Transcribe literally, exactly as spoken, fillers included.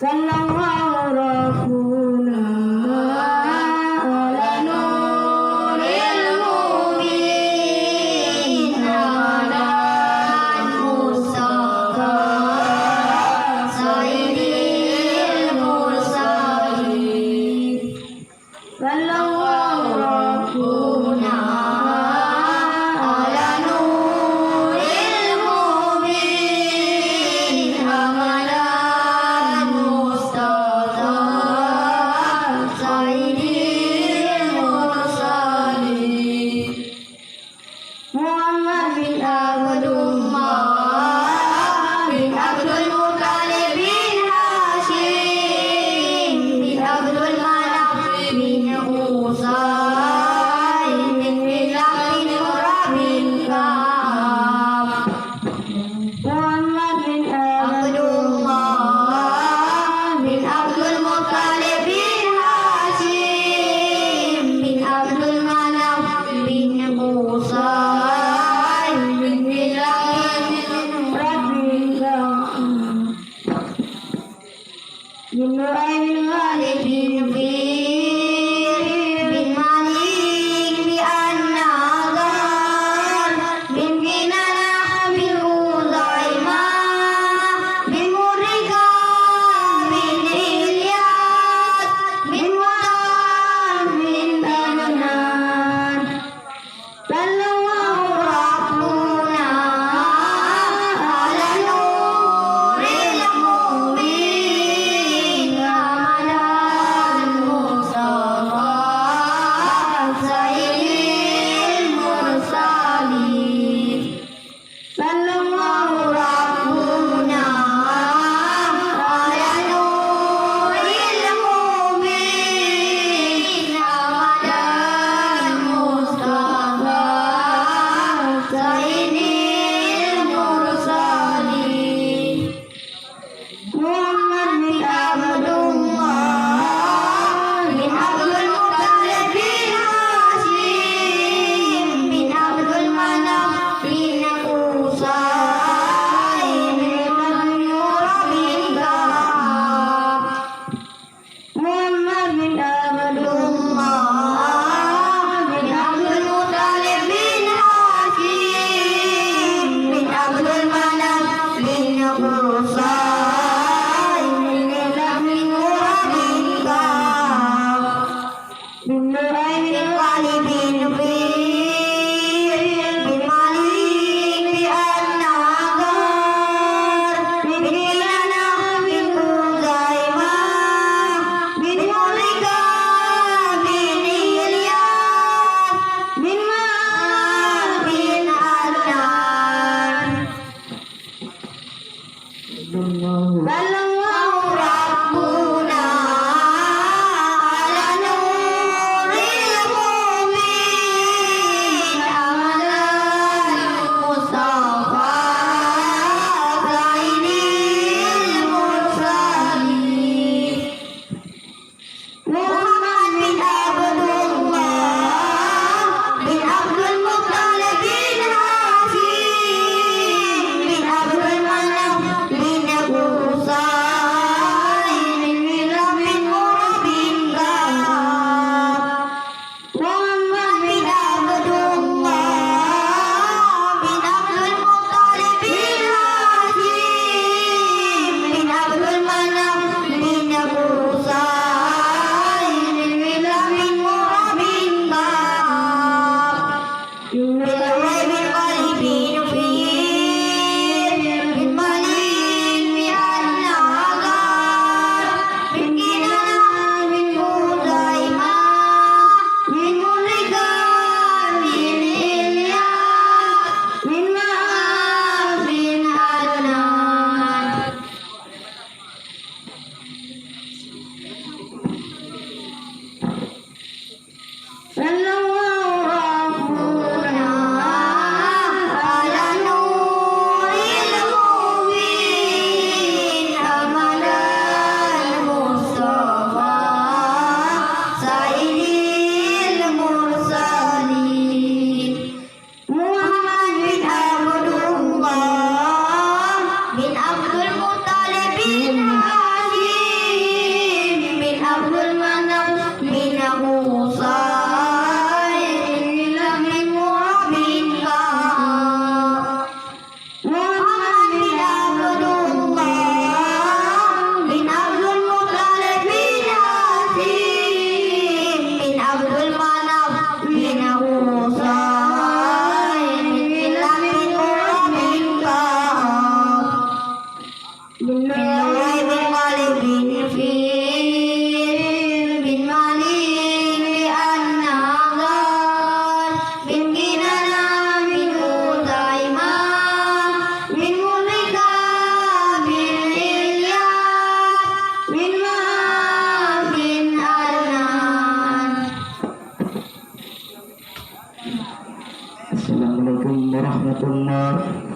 صلى الله ربنا على نور المبين، على المصطفى سيد المرسلين. صلى الله ربنا على نور المبين، على المصطفى سيد المرسلين. محمد بن عبد الله بن عبد المطلب بن هاشم بن عبد المناف بن قصي بن كلاب بن مرة بن كعب. محمد بن عبد الله بن عبد المطلب بن هاشم بن عبد المناف بن قصي بن كلاب بن مرة بن كعب. بن لؤي بن غالب بن فهر بن مالك بن النضر بن كنانة بن خزيمة بن مرة بن إلياس بن مدركة بن عدنان. صلى الله ربنا على نور المبين، على المصطفى سيد المرسلين. صلى الله ربنا على نور المبين، على المصطفى سيد المرسلين. محمد بن عبد الله بن عبد المطلب بن هاشم بن عبد المناف بن قصي بن مضر بن كعب. محمد بن عبد الله بن عبد المطلب بن هاشم بن عبد المناف بن قصي بن كلاب بن مرة بن كعب. بن لؤي بن غالب بن فهر بن مالك بن النضر بن كنانة بن خزيمة بن مدركة بن إلياس بن مدركة بن عدنان. صلى الله ربنا على نور المبين، ورحمة الله.